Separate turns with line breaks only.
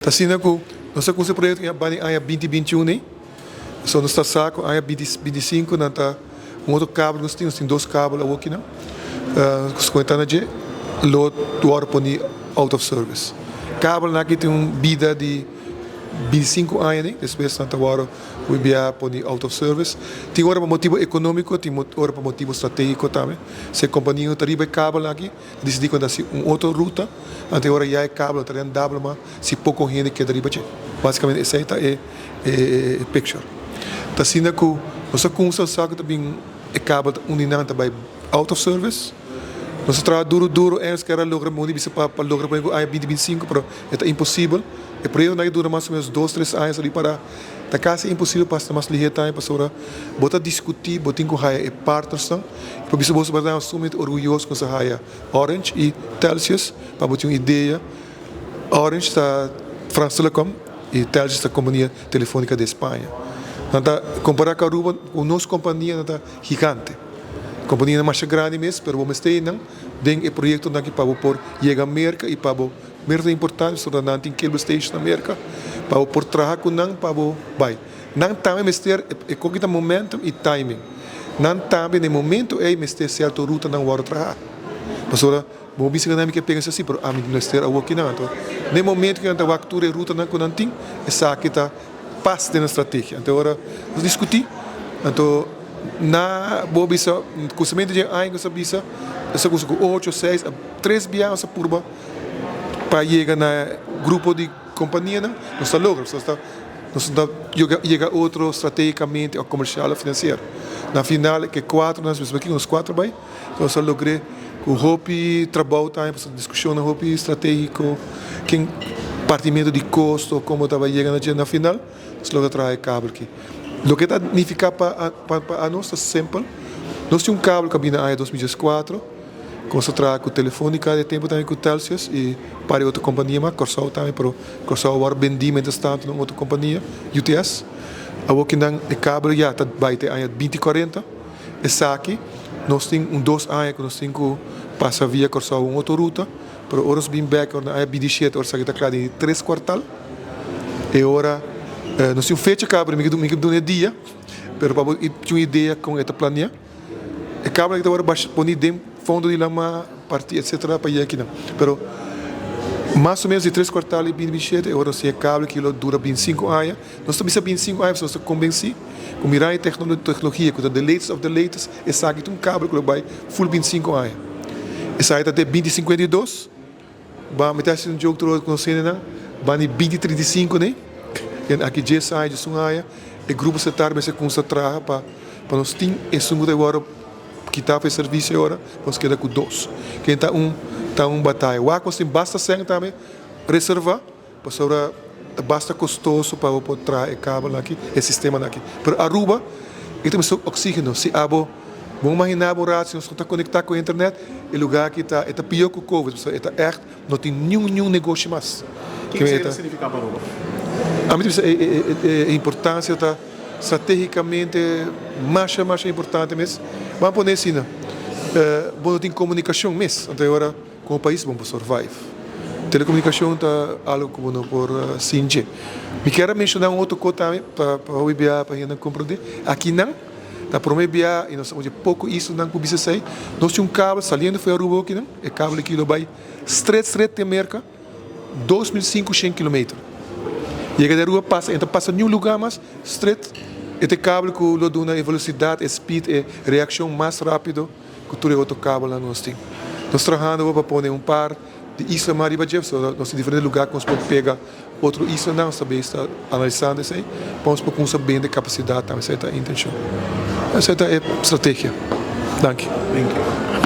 Ta asina ku nos a kuminsá e proyekto en bani aña binti 21 ei. So nos ta sa ku aña 2025 nan ta un otro kabel ku nos tin, nos tin dos kabel awoki nan ku nos konektá na dje, lo wòrdu poni out of service. Kabelnan aki tin un bida di 25 aña ei, despues nan ta wòrdu bia poni out of service. Tin ora pa motibu ekonómiko, tin ora pa motibu stratégiko tambe. Si e kompania no ta riba e kabelnan aki, Disidí ku a hasi un otro ruta, anto e ora ya e kabel no ta rendabel mas si poko hende keda riba dje. Basikamente esei ta e e picture. Ta asina ku nos a kumsa sa ku ta bin e kabel ta uni nan ta bai out of service. Nos a traha duru duru ens kera logra mundi bisa pa pa logra pone ku aña 2025 pero e ta imposibel. E proyekto nan a dura mas o menos dos tres aña sa ripará ta kasi imposibel pa hasi mas lihé tambe pasobra bo ta diskutí bo tin ku haya e partnersnan. Pa bisa boso berdad sumamente orguyoso ku nos a haya Orange i Telxius. Pa bo tin un idea, Orange ta France Telecom i Telxius ta Compañía Telefónica de España. Nan ta kompara ku Aruba ku nos kompania nan ta gigante. Kompanianan masha grandi mes pero bo mester einan den e proyektonan aki pa bo por yega Merka i pa bo Merka ta importante pasobra nan tin cable station na Merka pa bo por traha ku nan pa bo bai. Nan tambe mester e koki ta momentum i timing. Nan tambe na e momento ei mester sierto rutanan wòrdu traha. Pasobra bo bisa ku nan mi ke pega esei pero ami mester awor kinan. Anto na e momento ku nan ta wak tur e rutanan ku nan tin esaki ta pas den nan strategia. Anto ora nos diskutí anto na bo bisa kusamentu di e aña ku nos a bisa nos a kusa ku ocho, seis, tres biaha nos a purba pa yega na grupo di kompanianan nos ta logra. Nos ta Nos no ta yega otro strategicamente of comercial of financiero. Na final ke cuatro nos bisa nos cuatro bay nos a logr'e cu hopi trabou tambe pasobra discusionnan hopi strategico ken partimento di costo como ta bay yega na dje na final nos logra traha e kabel aki. Loke ta nifica pa pa anos ta simpel nos tin un kabel cu a bini na aña 2014. Nos a traha ku Telefonica e tempu tambe ku Telsius i par di otro kompania mas, Kòrsou tambe, pero Kòrsou a wòrdu bendí mientras tanto na un otro kompania, UTS. Awor ki nan e kabel ya ta bai te aña 2040. Esaki nos tin un dos aña ku nos tin ku pasa via Kòrsou un otro ruta, pero ora nos bin bèk ora na aña 2017 ora esaki ta kla den di tres kuartal. E ora nos tin un fecha kaba pero mi ke duna e dia, pero pa bo tin un idea kon e ta planea. E kabel aki ta wòrdu basha poni den fondo di lama, parti etcetera pa yega akinan. Pero mas o menos di tres kuartal di 2027 e ora nos tin e kabel ki lo dura 25 aña. Nos ta bisa 25 aña pasobra nos ta konbensí ku mirando e teknologia ku ta the latest of the latest esaki ta un kabel ku lo bai full 25 aña. Esaki ta te 2052. Ba mi ta hasi un joke tur ora ku nos hendenan, ba ni 20 35 ne, en aki djes aña, djesun aña, e grupo setar mester kumsa traha pa pa nos tin esun ku ta wòrdu kitá for e servisio e ora, nos keda ku dos. Ken ta un ta un bataya. Wak nos tin basta sèn tambe reservá, pasobra ta basta kostoso pa bo por traha e kabelnan aki, e sistemanan aki. Pero Aruba e ta mester oxígeno. Si abo bo imaginá bo un rato si nos no ta konektá ku internet, e lugá aki ta e ta pió ku covid, pasobra e ta ègt no tin niun niun negoshi mas.
Kiko esei ta signifiká pa Aruba?
Ami ta bisa e importansia ta stratégikamente masha masha importante mes. Ban pone asina, bo no tin komunikashon mes, anto e ora. Como pais bo por survive. Telecomunicacion ta algo cu bo no por sin dje. Mi kier a menciona un otro cos tambe pa pa hopi bia pa hendenan comprende. Akinan ta prome bia y nos ta oye poco islanan cu bisa esey. Nos tin un kabel saliendo for Aruba akinan. E kabel aki lo bay stret stret te Merca 2500 kilometer. Yega di Aruba pasa e no ta pasa niun lugar mas stret. E ta e kabel cu lo duna e velocidad, e speed, e reaccion mas rapido. Ku tur e otro kabelnan nos tin. Nos trahando awor pa pone un par di isla mas riba dje, pasobra nos tin diferente lugá ku nos por pega otro islanan. Nos ta bezig ta analisando esei pa nos por kumsa bende kapasidat tambe. Esei ta e intenshon. Esei ta e strategia. Danki.
Danki.